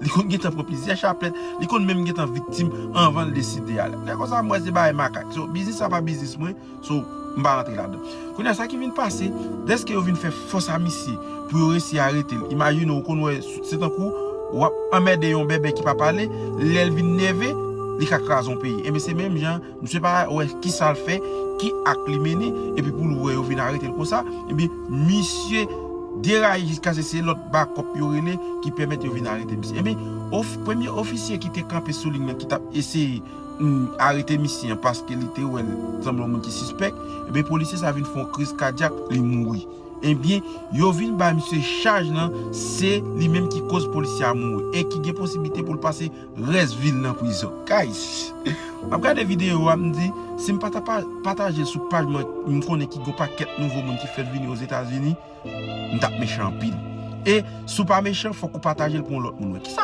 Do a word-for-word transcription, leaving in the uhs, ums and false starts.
Li konn gentan pran plizyè chaplèt, li konn menm gentan viktim anvan l deside ale. Lè konsa, m wè se bagay makak. So, biznis sa pa biznis mwen, so, m pa rantre ladan. Kounye a, sa ki vin pase, dèske yo vin fè fòs a misye pou yo resi arete l. Imajine w, ou konn wè, se tankou w ap anmède yon bèbè ki pa pale, lè l vin nève, li ka kraze yon peyi. Enben, se menm jan, misye pa wè ki sa l fè, ki ak li mennen, epi pou l wè yo vin arete l konsa, enben, misye deraye jiskaske se lòt bakòp yo rele ki pèmèt yo vin arete misye. Enben, of, premye ofisye ki te kanpe sou liy nan, ki t ap eseye, mm, arete misye an paske li te wè l sanble yon moun ki sispèk, enben, polisye sa vin fè yon kriz kadyak, li mouri. Enben, yo vin ba misye chaj nan, se li menm ki koz polisye a mouri e ki gen posiblite pou l pase rès vi l nan prizon. Guys, m ap gade videyo a, m di, si m pa ta pa, pataje l sou paj mwen, m konnen ki gon pakèt nouvo moun ki fèk vini Ozetazini, m t ap mechan anpil. E si w pa mechan, fòk ou pataje l pou yon lòt moun wè. Kisa